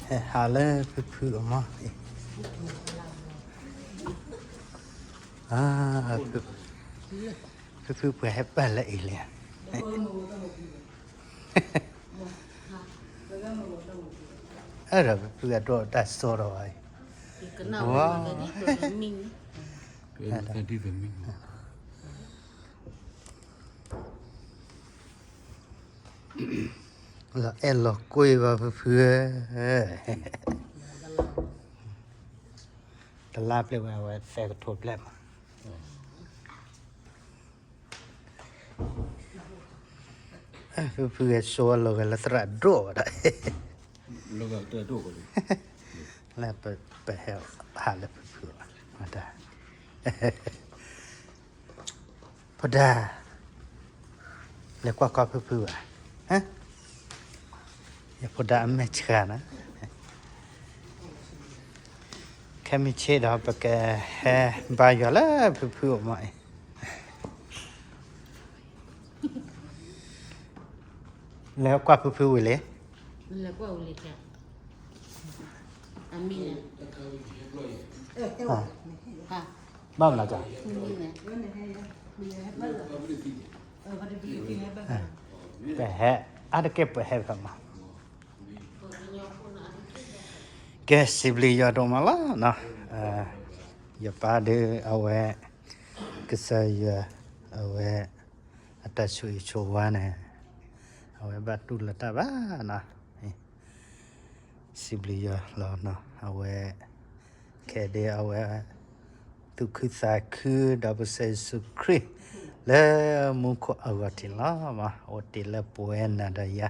ဟးလၢဖုဖုအမီၢ်အံၤ, ဖုဖုပှဲၤဟဲပၢၢ်လၢအံၤလံ, အဲၣ်ဒိးဖုဖုအဒိၣ်တၢ်စိဒီးဝဲအံၤ, ဝါ, လီၤအဲၣ်လီၤကွံဘၣ်ဖုဖုဧၢ, တလါပျဲၢ်ဝဲအဝဲသၢကထိပျဲၢ်မး, ဖုဖုဂဲၤစိလီၤဂဲၤလၢသရၣ်ဒိၣ်ဝဲဒၣ်, လၢပဟဲဟးလၢဖုဖုဘၣ်, ဖိဒါ, လဲၤကွၢ်ကီဖုဖုဘၣ်, ယဖိဒါအမဲာ်ဆှးနီၤ, ခဲမုၢ်ဆ့ၣ်ဒီးပကဟဲဘါယွၤလၢဖုဖုအမီၢ်အံၤ, လဲၤကွၢ်ဖုဖုဝံၤလံ, လဲၤကွၢ်ဝံၤလံ, အမံၤန့ၣ်, ဘၣ်မနုၤလဲၣ်, ပဟဲအါတက့ၢ်ပဟဲဖဲမး, ကဲ စံးဘျုးယွၤဒိၣ်မးလီၤနီၤ, ယပၢ်ဒီးအဝဲ, ကစၢ်ယွၤ, အဝဲ, အတၢ်ဆိၣ်ဂ့ၤဆိၣ်ဝါန့ၣ်, အဝဲဘၣ်တူၢ်လိာ်တၢ်ဘၣ်နီၤ, စံးဘျုးယွၤလီၤနီၤ, အဝဲ, ခဲဒၣ်အဝဲ, သူၣ်ခုသးခုဒီးပကစၢ်ယ့ၣ်ၡူးခရံာ်, လၢမူခိၣ်အဂီၢ်ထံးလီၤ, အိၣ်တ့ၢ်လၢပဝဲနၤဒီးယၤ,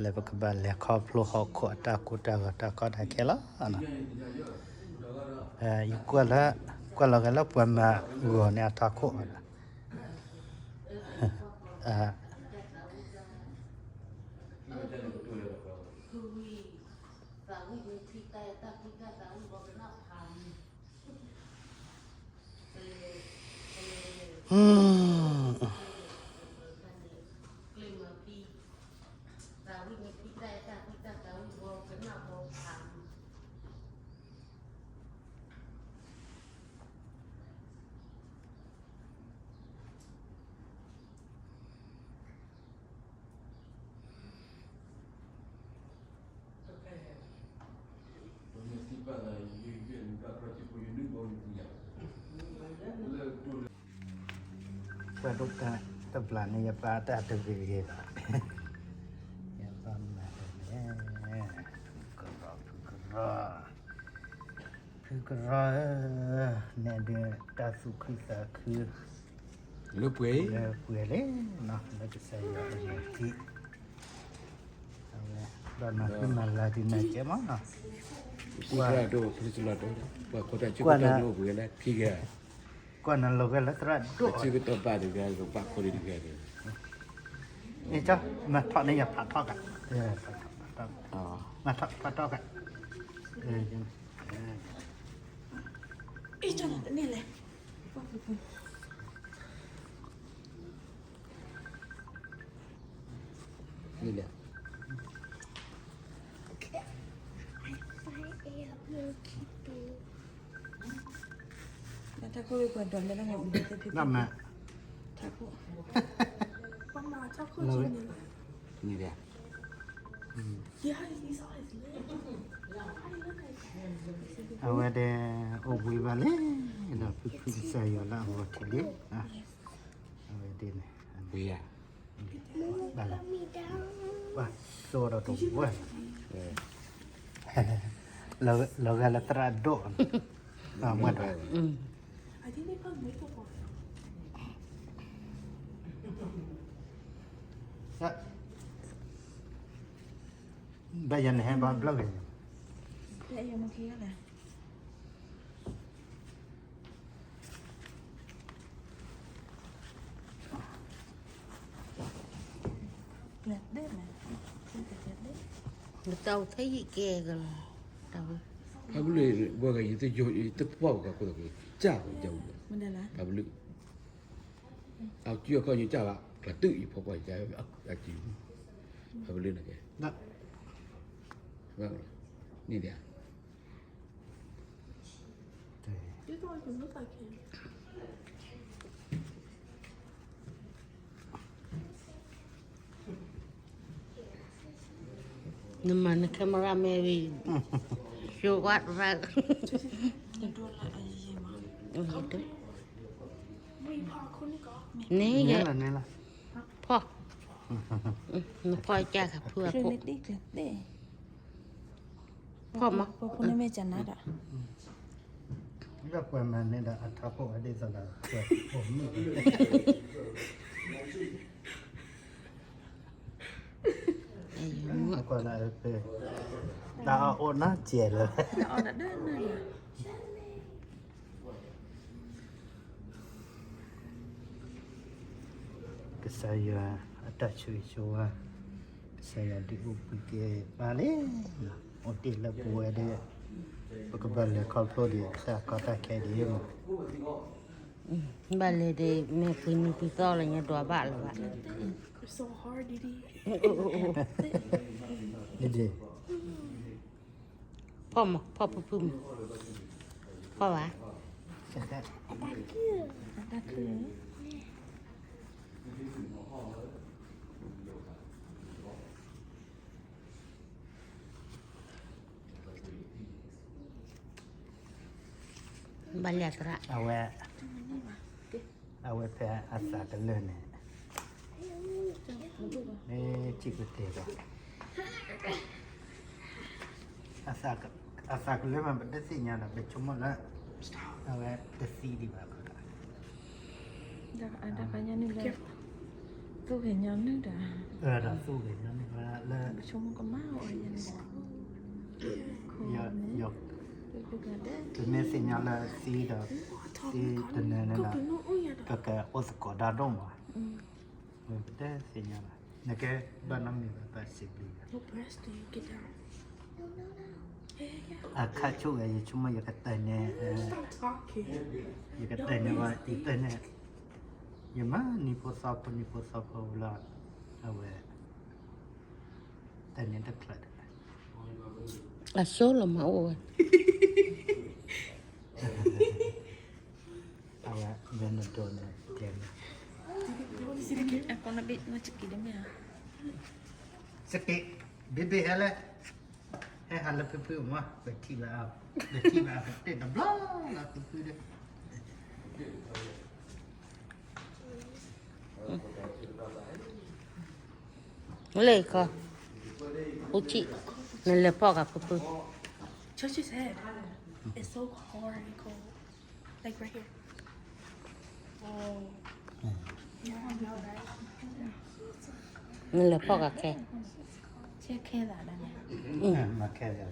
လၢပကဘၣ်လဲၤခီဖျိဟီၣ်ခိၣ်အတၢ်ကိၢ်တၢ်ဂီၤတၢ်ကီတၢ်ခဲလီၤ. ယကွၢ်လီၤဂဲၤလၢပှၤမၤဂီၤန့ၣ်အထးခိၣ်, ပှၤဒိၣ်တၢ်တဘျီန့ၣ် ယပၢ်တၢ်တဂ့ၤဂ့ၤဘၣ်, ယပၢ်မၤတဂ့ၤ, ဖုကရီ, ဖုကရီ, ဖုကရီဧၢ, နဲဒၣ်တၢ်သူၣ်ခုသးခု, လၢပှဲၤ, လၢပှဲၤလံ, လၢကစၢ်ယွၤအမဲာ်ထံ အဝဲ, ဘၣ်မၤဃံမၤလၤဒ်နၤကဲမးနီၤ, ကွၢ်, ကွၢ်နၤလီၤဂဲၤလၢသရၣ်ဒိၣ်, မၤထီၣ်န့ၣ်ယဖးထီၣ်က, မၤထီၣ်ဖးထီၣ်က, မ့ၢ်လဲၣ်, ထးခိၣ်, မ့ၢ်လဲၣ်, အဝဲဒၣ်အိၣ်ဘှံးဘၣ်လံ, ဒီးဖုဖုကစၢ်ယွၤလၢအဂီၢ်ထံးလံ, အဝဲဒၣ်န့ၣ်, ဝံၤဧါ ဘၣ်လီၤ, ဘၣ်စိဒီးတဝဲ, လီၤဂာ်လၢသရၣ်ဒိၣ်, မ့ၢ်ဒီး, ဘၣ်ယၤန့ၣ်ဟဲဘၣ်ဘျီၣ်ဂ့ၤ, တၢ်အိၣ်ထဲယကဲကလီၤ, တၢ်ဝဲ, ဖးဘုလၢ, ဝဲဂၤယတယိ, ယတပှၢ်ပကၤခိၣ်သးက့ၤ, ကၢ်ဝဲယဝဲ, ဖးဘုလၢ, အကၠူအခီၣ်ညိကၢ်ဘၣ်, ကျးတုၤအံၤဖီကွၢ်ယကၢ်, အကၠူ, ဖးဘုလၢနကဲ, ဘၣ်လီၤ မ့ၢ်ဒ် နမၤန camera man ဝံၤ show what right န့ၣ်ယဲ ဖီၣ် နဖီၣ်ကၢ်ခါဖုအခိၣ် ဖီၣ်မး ပဖိန့ၣ်မ့ၢ်ကနၤဒီး လၢပှၤမၤန့ၣ်ဒီးအထးခိၣ်အဒ်သိးဒီးပှၤဖိမုၣ် အကွၢ်လၢဖဲ တၢ်အအိၣ်နီတစဲးလၢ ကစၢ်ယွၤအတၢ်ဆိၣ်ဂ့ၤဆိၣ်ဝါ ကစၢ်ယွၤဒုးအိၣ်ဘှံးက့ၤပၢ်လံ, အိၣ်တ့ၢ်လၢပဝဲဒီး ပကဘၣ်လဲၤခီဖျိဒံးတၢ်ကီတၢ်ခဲဒံးမး, ဘၣ်လဲၤဒီး မ့ၢ်ပှ့ၤနံၤပှ့ၤသီလၢညါဒွးဘၣ်လၢၤဘၣ်, ဒ်ဒ် ဖီၣ်မး ဖီၣ်ဖုဖုမး, ဖီၣ်ဘၣ် ဘၣ်လၢသရၣ် အဝဲ အဝဲဖဲအသးကလၢာ်န့ၣ် မ့ၢ်စံးကတဲာ်ဒီး အသးကလၢာ်မး ပတသ့ၣ်ညါဒီး ပဆိကမိၣ်လၢ အဝဲတသံဒံးဘၣ်အဃိဒီး ဒီး သူၣ်ဂ့ၤညီနုၢ်ဒီး ဒီးသူၣ်ဂ့ၤညီနုၢ်လၢ ပမ့ၢ်သ့ၣ်ညါလၢသံဒီး သံတနၢၤန့ၣ်ဒီး ပကအိၣ်သကိးဒါဒိၣ်မး, ပတသ့ၣ်ညါဘၣ်, နကဲဘၣ်နီတမံၤဘၣ် ပစံးဘျုးယွၤ အခါဆိၣ်ဂ့ၤ ယဆိကမိၣ်ယကတၢၢ်န့ၣ်, ယကတၢၢ်န့ၣ်ဘၣ် ယတၢၢ်န့ၣ်, ယမၤနံၤဖိသီဖိ နံၤဖိသီဖိလီၤ, အဝဲ တၢၢ်န့ၣ်တဖျၢၣ်ဒီး အဆိလီၤမၤအိၣ်ဝဲ အဝဲ မ့ၢ်နဒိးန့ၣ် ကဲန့ၣ် စက့း ဘ့ၣ်ဘ့ၣ်ဟဲလဲၣ်, ဟဲဟးလၢဖုဖုမး ပထံၣ်ဘၣ်, ပထံၣ်ဘၣ်ကတၢၢ်တဘျီလီၤဖုဖုဒီး လဲၤခီ, အိၣ်ဆံး, နလဲၤဖီၣ်ကးဖုဖု, Church is head. It's so hard and cold. Like right here. Oh. နလဲၤဖီၣ်ကးခဲ, ခဲခဲလၢာ်, မၤခဲလၢာ်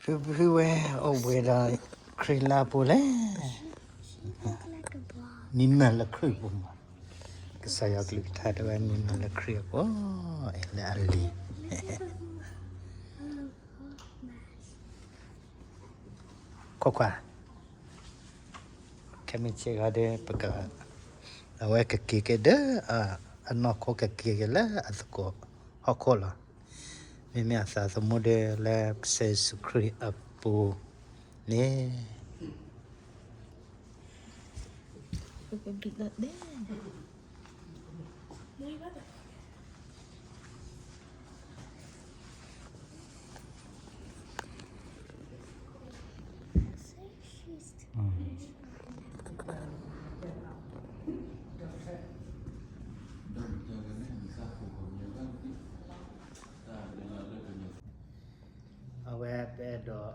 ဖုဖုဝဲအိၣ်ဘှံးဒီးခရံာ်လၢအပူၤလဲၣ်, မံမၢလၢခရံာ်ပူၤမး, ကစၢ်ယွၤကလုၢ်ကထါတဲဝဲ မံမၢလၢခရံာ်အပူၤ, လၢအလံၤ ခိခွါ, ခဲမုၢ်ဆ့ၣ်ဂီၤဒီး ပက, အဝဲကက့ၤက့ၤဒီး အနီၢ်ခိကက့ၤက့ၤလၢအသကိးဟီၣ်ခိၣ်လီၤ. မ့မ့ၢ်အသးသမူဒီးလၢကစၢ်ယ့ၣ်ၡူးခရံာ်အပူၤန့ၣ် အဝဲပအဲၣ်ဒိး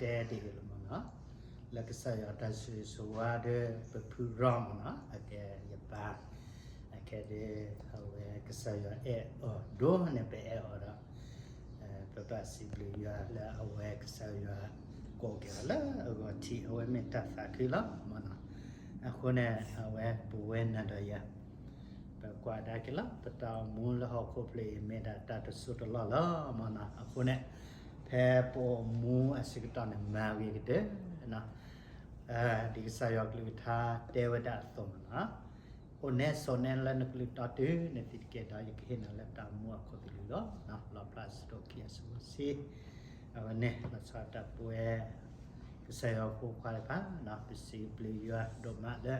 တဲတ့ၢ်လီၤမ့ၢ်နီၤ, လၢကစၢ်ယွၤတၢ်ဆိၣ်ဂ့ၤဆိၣ်ဝါဒီး ပဖုရီမ့ၢ်နီၤ, အကဲယပၢ်, အခဲဒီး အဝဲကစၢ်ယွၤအဲၣ်အီၤဒိၣ်န့ၣ် ပအဲၣ်အီၤဒီး ပဘၣ်စံးဘျုးယွၤလၢအဝဲကစၢ်ယွၤကိးက့ၤအီၤလၢအဂီၢ်ထံး အဝဲမ့ၢ်တၢ်သးခုလီၤမ့ၢ်နီၤ. အဃိန့ၣ် အဝဲပဝဲနၤဒီးယၤ ပကွၢ်ကဒါက့ၤလီၤ ပတၢ်အိၣ်မူလၢဟီၣ်ခိၣ်ဖျၢၣ်အံၤ မ့ၢ်ဒၣ်တၢ်တစိၢ်တလီၢ်လီၤမနီၤ. အဃိန့ၣ် ဖဲပအိၣ်မူအဆၢကတီၢ်န့ၣ် မၤဂ့ၤကတၢၢ် ဒ်ကစၢ်ယွၤကလုၢ်ကထါတဲဝဲဒၣ်အသိးမနီၤ, အိၣ်နဲဆိးနဲလၢနကလုၢ်တီတုၤ နသံတကဲဒီး ယကဟ့ၣ်နၤလၢတၢ်အိၣ်မူအခိၣ်သလုးလီၤ. လီၣ်ဖျါ အဆၢဒိၣ်ခံ အဆၢဖိတဆံ, အဝဲန့ၣ် လီၤဆီဒၣ်တၢ်ပဝဲ ကစၢ်ယွၤဖိခွါတဖၣ် ပစံးဘျုးယွၤဒိၣ်မးလၢ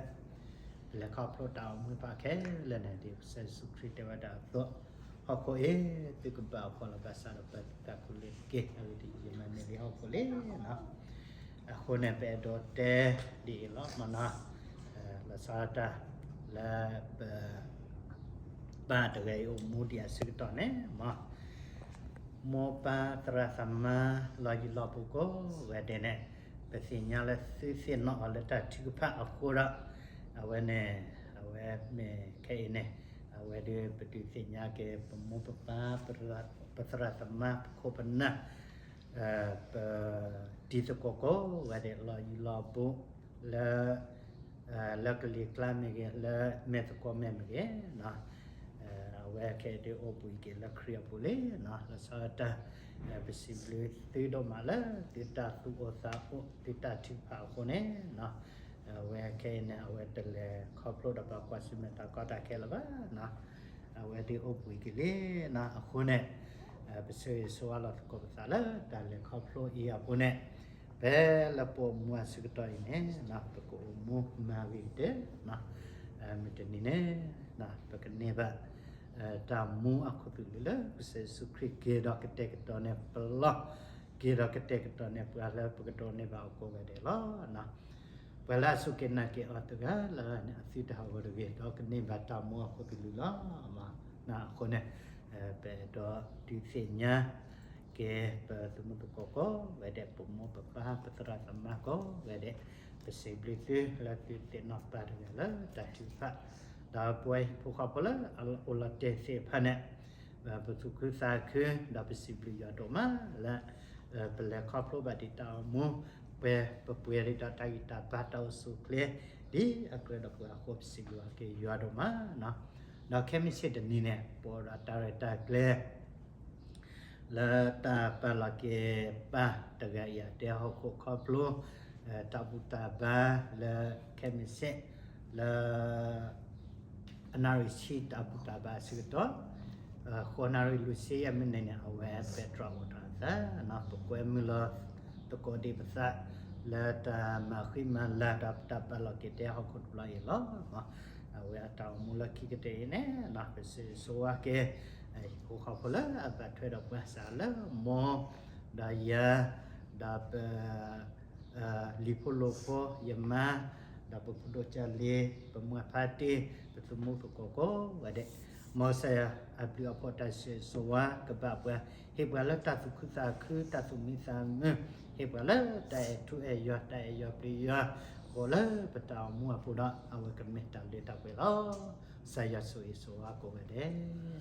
ပလဲၤခီဖျိတၢ်အိၣ်မူတဖၣ်ခဲလၢာ်န့ၣ် ဒ်ကစၢ်ယ့ၣ်ၡူးခရံာ်တဲဝဲဒၣ်အသိး, ဟီၣ်ခိၣ်အံၤ သုကဘၣ်အဖှီၣ်လီၤ ဘၣ်ဆၣ်ဒီးပသးခုလၢတက့ၢ်. အဂ့ၢ်ဒ်အံၤ, ယမၤန့ၢ်လံဟီၣ်ခိၣ်လံနီၤ. အဃိန့ၣ် ပအဲၣ်ဒိးတဲဒ်အံၤလီၤမနီၤ, လီၤဆီဒၣ်တၢ်လၢပ ပၢ်တဂၤအံၤအိၣ်မူဒံးအဆၢကတီၢ်န့ၣ်မနီၤ, မိၢ်ပၢ်သရၣ်သမါ လီၢ်ယံၤလီၢ်ဘူးကိးဂၤဒဲးန့ၣ် ပသ့ၣ်ညါလၢသုသ့ၣ်နီၣ်အီၤလၢတၢ်ထုကဖၣ်အဃိဒီး အဝဲန့ၣ် အဝဲမ့ၢ်ခဲအံၤန့ၣ် အဝဲဒၣ်ပဒုးသ့ၣ်ညါက့ၤ ပမိၢ်ပပၢ် ပသရၣ်သမါ ပခိၣ်ပနၢ် ပတံၤသကိးကိးဂၤဒဲး လီၢ်ယံၤလီၢ်ဘူး လၢ လၢကလံၤကျါမ့ၢ်ဂ့ၤ လၢမဲာ်သကိးမဲာ်မ့ၢ်ဂ့ၤ, အဝဲခဲအံၤဒုးအိၣ်ဘှံးက့ၤလၢခရံာ်အပူၤလံနီၤ. လီၤဆီဒၣ်တၢ် ပစံးဘျုးသုဒိၣ်မးလၢ သုတၢ်သူၣ်အိၣ်သးအိၣ် သုတၢ်ထုကဖၣ်အဃိန့ၣ် အဝဲခဲအံၤန့ၣ် အဝဲတလဲၤခီဖျိဒီးပှၤကွၢ်ဆၢၣ်မဲာ်တၢ်ကီတၢ်ခဲလၢၤဘၣ်နီၤ, အဝဲဒုးအိၣ်ဘှံးက့ၤလံနီၤ. အဃိန့ၣ် ပဆၢဂ့ၤဆၢဝါလီၤသကိးပသးလၢ တၢ်လဲၤခီဖျိအံၤအပူၤန့ၣ် ဖဲလၢပအိၣ်မူအဆၢကတီၢ်အံၤန့ၣ် ပကအိၣ်မူမၤဂ့ၤကတၢၢ် မုၢ်တနံၤန့ၣ် ပကန့ၢ်ဘၣ် တၢ်မူအခိၣ်သလုးလၢ ကစၢ်ယ့ၣ်ၡူးခရံာ်က့ၤဒီးကတဲာ်ကတီၤန့ၢ်ပလီၢ်, က့ၤဒီးကတဲာ်ကတီၤန့ၢ်ပှၤလၢပကဒိးန့ၢ်ဘၣ်အီၤကိးဂၤဒဲးလီၤ. ပှၤလၢအစူၢ်က့ၤနာ်က့ၤအီၤတဂၤလၢ်လၢ်န့ၣ် အသုတဟးဂီၤတဂ့ၤ ဒီးကန့ၢ်ဘၣ်တၢ်မူအခိၣ်သလုးလီၤ. အဃိန့ၣ် ပအဲၣ်ဒိးဒုးသ့ၣ်ညါ က့ၤပသုးမုၢ်သကိးကိးဂၤဒဲး ပမိၢ်ပပၢ်ပသရၣ်သမါကိးဂၤဒဲး, ပစံးဘျုးသုလၢသုသ့ၣ်နီၣ်ပၢ်တဂၤလၢတၢ်ထုကဖၣ်, ဒီးပဝဲဟံၣ်ဖိဃီဖိလၢအအိၣ်လီၤတဲာ်သ့ၣ်တဖၣ်န့ၣ် ပသူၣ်ခုသးခု ဒီးပစံးဘျုးယွၤဒိၣ်မးလၢ ပလဲၤခီဖျိဘၣ်ဒံးတၢ်အိၣ်မူ ပှဲၤပပှဲၤဒံးဒီးတၢ်ဂံၢ်တၢ်ဘါတၢ်အိၣ်ဆူၣ်အိၣ်ချ့ ဒ်အကြၢးဒီးပှၤအဃိ ပစံးဘျုးက့ၤယွၤဒိၣ်မးနီၤ. ဒီးခဲမုၢ်ဆ့ၣ်တနံၤန့ၣ် ပအိၣ်ဒီးတၢ်ရဲၣ်တၢ်ကျဲၤ လၢတၢ်ပာ်လီၤက့ၤပၢ်တဂၤအံၤအတဲဟီၣ်ခိၣ်ခီဖျိ တၢ်ဘူၣ်တၢ်ဘါလၢခဲမုၢ်ဆ့ၣ် လၢ အနၣ်ရံၣ်ဆံတၢ်ဘူၣ်တၢ်ဘါအဆၢကတီၢ် ဃိးနၣ်ရံၣ်လွံၢ်ဆံယဲၢ်မံးနံးန့ၣ် အဝဲပဲတြီအိၣ်ထီၣ်အသးနီၤ, ပကွဲမုာ်လီၤသကိးဒံးပသး လၢတၢ်မၤဃံမၤလၤဒီးတၢ်ပာ်လီၤက့ၤတဲဟီၣ်ခိၣ်တဘျီအံၤလီၤ. အဝဲအတၢ်အိၣ်မူလၢခံကတၢၢ်အံၤန့ၣ် ပစံးဆိဝါက့ၤ ဟံၣ်ဖိဃီဖိလၢအဘၣ်ထွဲဒီးပှၤစးလၢမိၢ် ဒီးယၤ ဒီးပ လံၤဖိလိာ်ဖိ ယမါ ဒီးပဖိဒိၣ်ကၢ်လံၤ ပမါဖါတံၢ် ပသုးမုၢ်သကိးကိးဂၤဒဲး, မ်ကစၢ်ယွၤအဘျုးအဖှိၣ်တၢ်စံးဆိဝါကဘၣ်ပှၤ, ဟ့ၣ်ပှၤလၢတၢ်သူၣ်ခုသးခု တၢ်သူၣ်မံသးမုာ်, ဟ့ၣ်ပှၤလၢတၢ်အဲၣ်ထူအဲၣ်ယွၤ တၢ်အဲၣ်ယွၤပျံၤယွၤ အိၣ်လၢပတၢ်အိၣ်မူအပူၤဒီး အဝဲကမ့ၢ်တၢ်လၢတၢ်ပှဲၤလီၤ. ကစၢ်ယွၤဆိၣ်ဂ့ၤဆိၣ်ဝါကိးဂၤဒဲး,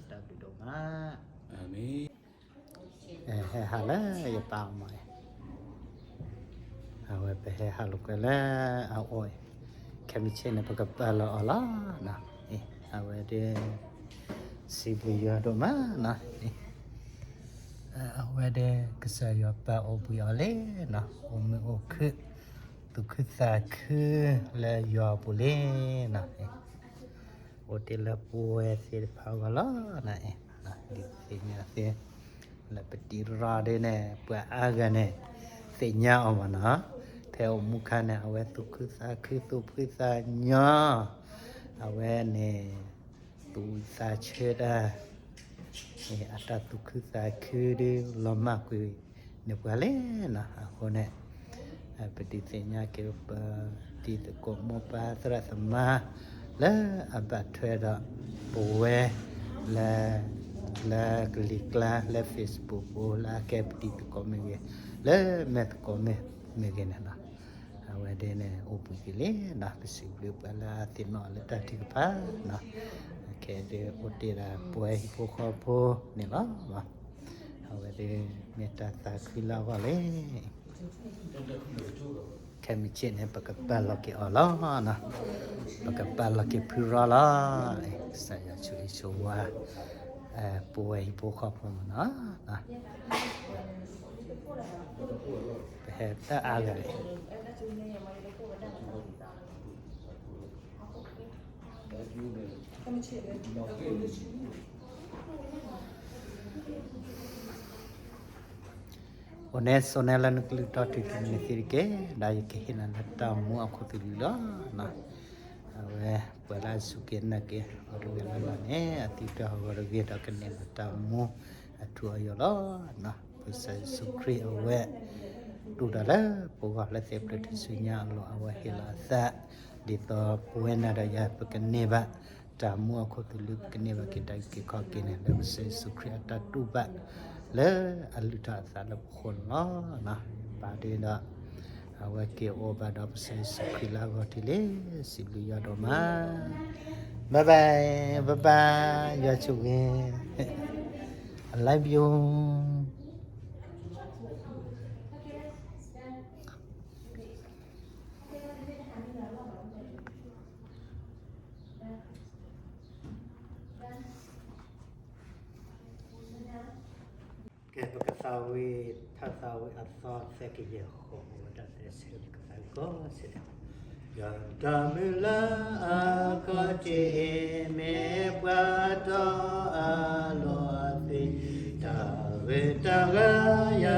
တၢ်ဘျုးဒိၣ်မး. အမ့ၢ် ဟဲဟးလၢယပၢ်အအိၣ်မး, အဝဲပဟဲဟးလိာ်ကွဲလၢအအိၣ်, ခဲမုၢ်ဆ့ၣ်န့ၣ် ပကပာ်လီၤအီၤလီၤ. အဝဲဒၣ် စံးဘျုးယွၤဒိၣ်မးနီၤ, အဝဲဒၣ်ကစၢ်ယွၤပာ်အိၣ်ဘှံးအီၤလံနီၤ, အိၣ်မုာ်အိၣ်ခုၣ် သူၣ်ခုသးခုလၢယွၤအပူၤလံနီၤ. အိၣ်တ့ၢ်လၢပဝဲသ့ၣ်တဖၣ်အဂီၢ်လီၤ. ဒ်သ့ၣ်ညါသ့ လၢပတံၤရၢ်ဒ်န့ၣ် ပှၤအါဂၤန့ၣ် သ့ၣ်ညါအီၤမးနီၤ, ဖဲအိၣ်မူခါန့ၣ် အဝဲသူၣ်ခုသးခု သူၣ်ဖှံသးညီ, အဝဲန့ၣ် သူၣ်ဝံၣ်သးဆၢတၢ် အတၢ်သူၣ်ခုသးခုဒ်လီၤမၢ်ကွံာ်န့ၢ်ပှၤလံနီၤ. အဃိန့ၣ် ပဒုးသ့ၣ်ညါက့ၤ ပတံၤသကိးမိၢ်ပၢ်သရၣ်သမါ လၢအဘၣ်ထွဲဒီးပဝဲ လၢ လၢကလံၤကျါ လၢ Facebook ပူၤ လၢအကဲပတံၤသကိးမ့ၢ်ဂ့ၤ လၢမဲာ်သကိးမ့ၢ်ဂ့ၤန့ၣ်လီၤ. အဝဲဒ်န့ၣ်အိၣ်ဘှံးက့ၤလံနီၤ, ပစံးဘျုးပှၤလၢအသ့ၣ်နီၣ်လၢတၢ်ထုကဖၣ်နီၤ, ခဲဒၣ်အိၣ်တ့ၢ်ဒၣ်ပဝဲဟံၣ်ဖိဃီဖိန့ၣ်လီၤ. အဝဲဒၣ်မ့ၢ်တၢ်သးခုလၢအဂီၢ်လံ. ဖဲမုၢ်ဆ့ၣ်န့ၣ် ပကပာ်လီၤက့ၤအီၤလီၤ. ပကပာ်လီၤက့ၤဖုရီလီၤ. ကစၢ်ယွၤဆိၣ်ဂ့ၤဆိၣ်ဝါ ပဝဲဟံၣ်ဖိဃီဖိမနီၤ. ပဟဲတၢ်အါဂၤန့ၣ် အိၣ်နဲဆိးနဲလၢနကလုၢ်တီတုၤန့ၣ်သ့တက့ၢ်. ဒီးယကဟ့ၣ်နၤလၢတၢ်မူအခိၣ်သလုးလီၤ. အဝဲပှၤလၢအစူၢ်က့ၤနာ်က့ၤအီၤတဂၤလၢ်လၢ်န့ၣ် အသံတၢ်ဟးဂီၤတဂ့ၤ ဒီးကန့ၢ်ဘၣ်တၢ်မူအထူအယိာ်လီၤ. ကစၢ်ယ့ၣ်ၡူးခရံာ်အဝဲ တူၢ်တၢ်လၢပဂီၢ်လၢသ့ၣ်ဖျၢၣ်ထူၣ်စုညါအလီၢ် အဝဲဟ့ၣ်လီၤအသး ဒ်သိးပဝဲနၤဒီးယၤ ပကန့ၢ်ဘၣ်တၢ်မူအခိၣ်သလုး ပကန့ၢ်ဘၣ်က့ၤတၢ်အုၣ်က့ၤခီၣ်က့ၤန့ၣ် လၢကစၢ်ယ့ၣ်ၡူးခရံာ်အတၢ်တူၢ်ဘၣ် လၢအလုၢ်ထီၣ်အသးလၢပဃိန့ၣ်လီၤ. ပာ်ဒ့ဒီး အဝဲက့ၤအိၣ်ဘၣ်ဒီးပကစၢ်ယ့ၣ်ၡူးခရံာ်လၢအဂီၢ်ထံလံ. စံးဘျုးယွၤဒိၣ်မး. Bye bye, bye bye, ယွၤဆိၣ်ဂ့ၤ. I love you. ကဲ ပကသးဝံၣ် ထါသးဝံၣ်အသီသၢကယၤဃိး အိၣ်ဝဲဒၣ်သၢဆၢကစဲးကယၤဃိးစဲး ယွၤတၢ်မုၢ်လၢအခီၣ်ထံးအံၤ မ့ၢ်ပှၤတီအလီၢ်အသွံၣ်, တၢ်ဂ့ၤတၢ်ဂၤယ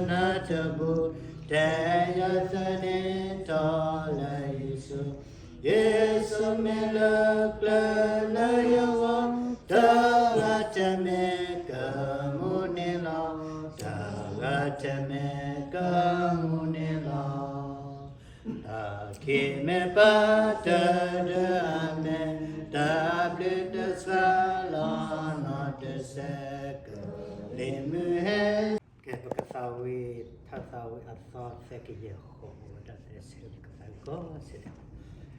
နၢ်တဘူၣ်, တဲယသန့ၤထီၣ်လၢယ့ၣ်ၡူး, ယ့ၣ်ၡူးမ့ၢ်လၢကျၢၤလၢယဂီၢ်, တဂၤတမ့ၢ်ကမူန့ၣ်လီၤ, တဂၤတမ့ၢ်ကမူန့ၣ်လီၤ. တၢ်ခံးမ့ၢ်ပာ်တၢ်ဒၢအမဲာ်, တၢ်ဘျုးတစှၤလီၤနီတစဲး, ကလံၤမုၢ်ဟဲ ကဲ ပကသးဝံၣ် ထါသးဝံၣ်အသီသၢကယၤဃိး အိၣ်ဝဲဒၣ်သၢဆၢကစဲး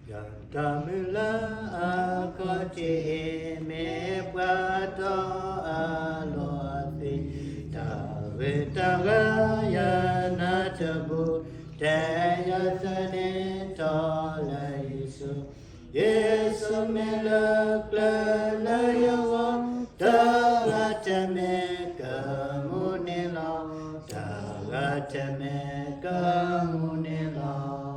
ယွၤတၢ်မုၢ်လၢအခီၣ်ထံးအံၤ မ့ၢ်ပှၤတီအလီၢ်အသွံၣ်, တၢ်ဂ့ၤတၢ်ဂၤယနၢ်တဘူၣ်, တဲယသန့ၤထီၣ်လၢယ့ၣ်ၡူး, ယ့ၣ်ၡူးမ့ၢ်လၢကျၢၤလၢယဂီၢ်, တဂၤတမ့ၢ်ကမူန့ၣ်လီၤ, တဂၤတမ့ၢ်ကမူန့ၣ်လီၤ.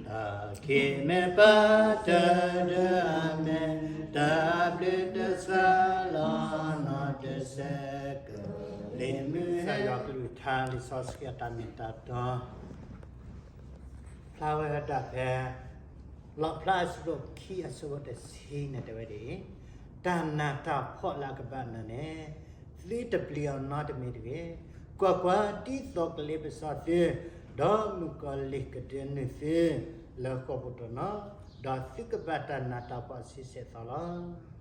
တၢ်ခံးမ့ၢ်ပာ်တၢ်ဒၢအမဲာ်, တၢ်ဘျုးတစှၤလီၤနီတစဲး, ကလံၤမုၢ်ဟဲ ကစၢ်ယွၤကလုၢ်ကထါ လံာ်စီဆှံအတၢ်မ့ၢ်တၢ်တီ ဖျါဝဲဒၣ်ဖဲ လီၣ်ဖျါအဆၢဒိၣ်ခံအဆၢဖိတဆံန့ၣ်တဲဝဲဒ်အံၤ, တၢ်နးတၢ်ဖှီၣ်လၢအကဘၣ်နၤန့ၣ် သုတပျံၤအီၤနီတမံၤတဂ့ၤ. ကွၢ်ကွၢ်, ဒ်သိးကလ့ပစီသု, ဒီးမုၣ်ကီၤလံၢ်ကဒၢနုာ်သုလၢဃိာ်ပူၤတနီၤ, ဒီးသုကဘၣ်တၢ်နးတၢ်ဖှီၣ်ဆံဆဲးသီလီၤ.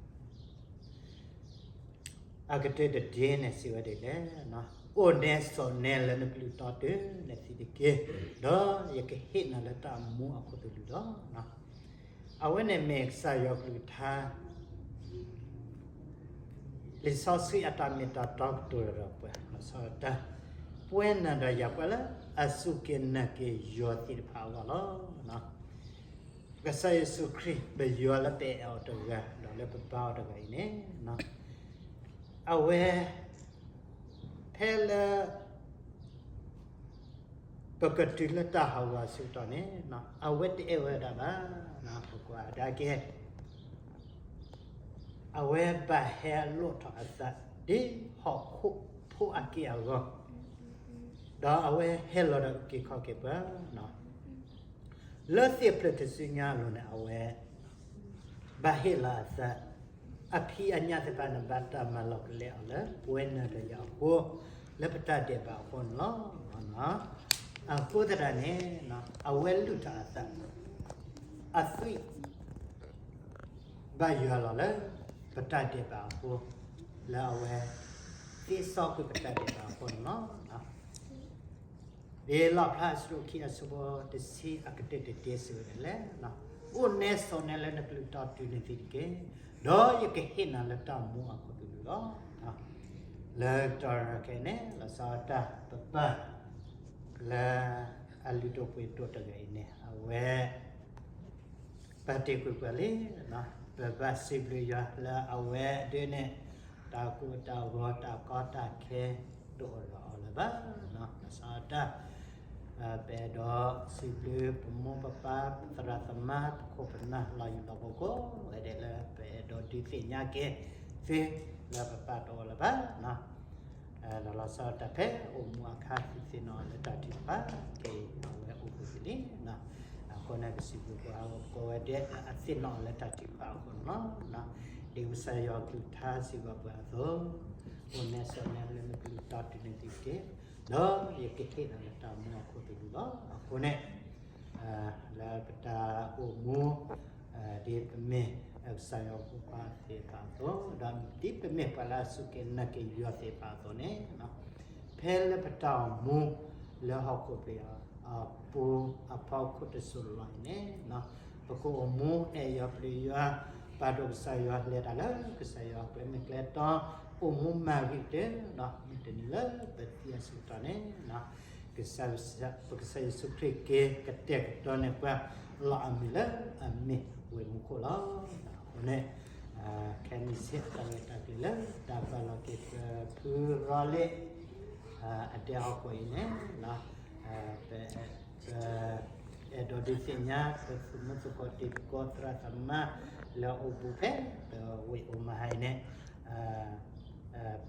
အကတၢၢ်တဒ့န့ၣ်စံးဝဲဒ်လဲၣ်, အိၣ်နဲဆိးနဲလၢနကလုၢ်တီတုၤနသံတက့ၢ်, ဒီးယကဟ့ၣ်နၤလၢတၢ်မူအခိၣ်သလုးလီၤ. အဝဲန့ၣ်မ့ၢ်ကစၢ်ယွၤကလုၢ်ကထါ လံာ်စီဆှံအတၢ်မ့ၢ်တၢ်တီကတိၤဒီးပှၤ လီၤဆီဒၣ်တၢ် ပဝဲနၤဒီးယၤပှၤလၢအစူၢ်က့ၤနာ်က့ၤယွၤသ့ၣ်တဖၣ်အဂီၢ်လီၤ. ကစၢ်ယ့ၣ်ၡူးခရံာ် ပယွၤလၢပအဲၣ်အီၤတဂၤ ဒီးလၢပဘါအီၤတဂၤအံၤန့ၣ် အဝဲ ဖဲလၢ ပကတုၤလၢတၢ်ဟးဂီၤအဆၢကတီၢ်န့ၣ် အဝဲတအဲၣ်ဝဲဒၣ်ဘၣ်, ပကွၢ်ဒၣ်က့ၤ အဝဲဘၣ်ဟဲလိၣ်ထီၣ်အသး ဒ်ဟီၣ်ခိၣ်ဖိအက့ၢ်အဂီၤ, ဒီးအဝဲဟဲလီၤဒီးအုၣ်က့ၤခီၣ်က့ၤပှၤ လၢသ့ၣ်ဖျၢၣ်ထူၣ်စုညါအလိၤန့ၣ် အဝဲ ဘၣ်ဟ့ၣ်လီၤအသး, အဖံးအညၣ်သ့ၣ်တဖၣ်န့ၣ် ဘၣ်တၢ်မၤလီၤကလဲအီၤလၢ ပဝဲနၤဒီးယၤအဃိ, လၢပတၢ်ဒဲးဘးအဃိန့ၣ်လီၤ. အဃိသတးန့ၣ် အဝဲလုၢ်ထီၣ်အသး, အသွံၣ် ဘၣ်ယွၤလီၤလၢ ပတၢ်ဒဲးဘးအဃိ, လၢအဝဲ သ့စီကွံာ်ပတၢ်ဒဲးဘးအဃိန့ၣ်လီၤ. ဒ်လီၣ်ဖျါအဆၢဒိၣ်ခံအဆၢဖိတဆံအကတၢၢ်တဒ့စံးဝဲဒ်လဲၣ်, အိၣ်နဲဆိးနဲလၢနကလုၢ်တီတုၤနသံတက့ၢ်, ဒီးယကဟ့ၣ်နၤလၢတၢ်မူအခိၣ်သလုးလီၤ. လၢတၢ်ရဲၣ်ခဲအံၤန့ၣ် လီၤဆီဒၣ်တၢ်ပပၢ် လၢ အလုၢ်ဒိၣ်ပှ့ၤဒိၣ်တဂၤအံၤန့ၣ် အဝဲ ပာ်တ့ၢ်ကွံာ်ပှၤလံ, ပဘၣ်စံးဘျုးယွၤလၢအဝဲဒၣ်န့ၣ် တၢ်ကိၢ်တၢ်ဂီၤတၢ်ကီတၢ်ခဲ တအိၣ်ဒီးအီၤလၢၤဘၣ်. ဘၣ်ဆၣ်တၢ် ပအဲၣ်ဒိးစံးဘျုးပမိၢ်ပပၢ် ပသရၣ်သမါ ပခိၣ်ပနၢ်လီၤယံၤလီၤဘူးကိးဂၤဒဲးလၢ ပအဲၣ်ဒိးဒုးသ့ၣ်ညါက့ၤသု လၢပပၢ်တအိၣ်လၢၤဘၣ် ဒီးလီၤဆီဒၣ်တၢ်ဖဲအိၣ်မူအခါ သုသ့ၣ်နီၣ်အီၤလၢတၢ်ထုကဖၣ် ခဲအံၤအဝဲအိၣ်ဘူးက့ၤလံ. အဃိန့ၣ် ပစံးဘျုးပှၤကိးဂၤဒဲးလၢအသ့ၣ်နီၣ်အီၤလၢတၢ်ထုကဖၣ်အဃိန့ၣ်လီၤ. ဒ်ကစၢ်ယွၤကလုၢ်ကထါစံးဘၣ်ပှၤအသိး, အိၣ်နဲဆိးနဲလၢနကလုၢ်တီတုၤန့ၣ်တက့ၢ်, ဒီးယကဟ့ၣ်နၤလၢတၢ်မူအခိၣ်သလုးလီၤ. အဃိန့ၣ် လၢပတၢ်အိၣ်မူ ဒ်ပမ့ၢ်ကစၢ်ယွၤအဖိခွါသ့ၣ်တဖၣ်အသိး, ဒီးဒ်ပမ့ၢ်ပှၤလၢအစူၢ်က့ၤနာ်က့ၤယွၤသ့ၣ်တဖၣ်အသိးန့ၣ်, ဖဲလၢပတၢ်အိၣ်မူလၢဟီၣ်ခိၣ်ပူၤအပူၤအဖီခိၣ်တစိၢ်လီၤအံၤန့ၣ်, ပကအိၣ်မူအဲၣ်ယွၤပျံၤယွၤ ပာ်ဒိၣ်ကစၢ်ယွၤ လဲၤတၢ်လၢကစၢ်ယွၤအကျဲ မ့ၢ်ကျဲတီ အိၣ်မူမၤဂ့ၤကတၢၢ်ဒီး မုၢ်တနံၤလၢပသံအဆၢကတီၢ်န့ၣ် ပကစၢ်ယ့ၣ်ၡူးခရံာ်က့ၤကတဲာ်ကတီၤန့ၢ်ပှၤ လီၤအမံၤလၢအမ့ၢ်ဝ့ၢ်မူခိၣ်လီၤ. အဃိန့ၣ် ခဲမုၢ်ဆ့ၣ်တၢ်ရဲၣ်တၢ်ကျဲၤလၢတၢ်ပာ်လီၤက့ၤပဖုရီလ့ၣ် အဒဲဟီၣ်ခိၣ်အံၤန့ၣ် ပအဲၣ်ဒိးဒုးသ့ၣ်ညါ ပသုးမုၢ်သကိးတံၤသကိးသရၣ်သမါလၢအအိၣ်ဘူးဖဲ ပဝ့ၢ်အိၣ်မဟါအံၤန့ၣ်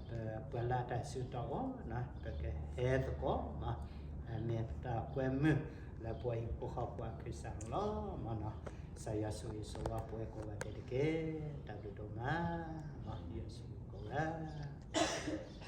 ပပှၤလၢအတၢ်ဆၢကတီၢ်အိၣ် ပကဟဲသကိး မ့ၢ်ပတၢ်ကွဲမုာ်လၢပှၤဟံၣ်ဖိဃီဖိအကစၢ်န့ၣ်လီၤ. ကစၢ်ယွၤဆိၣ်ဂ့ၤဆိၣ်ဝါပှၤကိးဂၤဒဲးတက့ၢ်. တၢ်ဘျုးဒိၣ်မး ယွၤဆိၣ်ဂ့ၤကိးဂၤ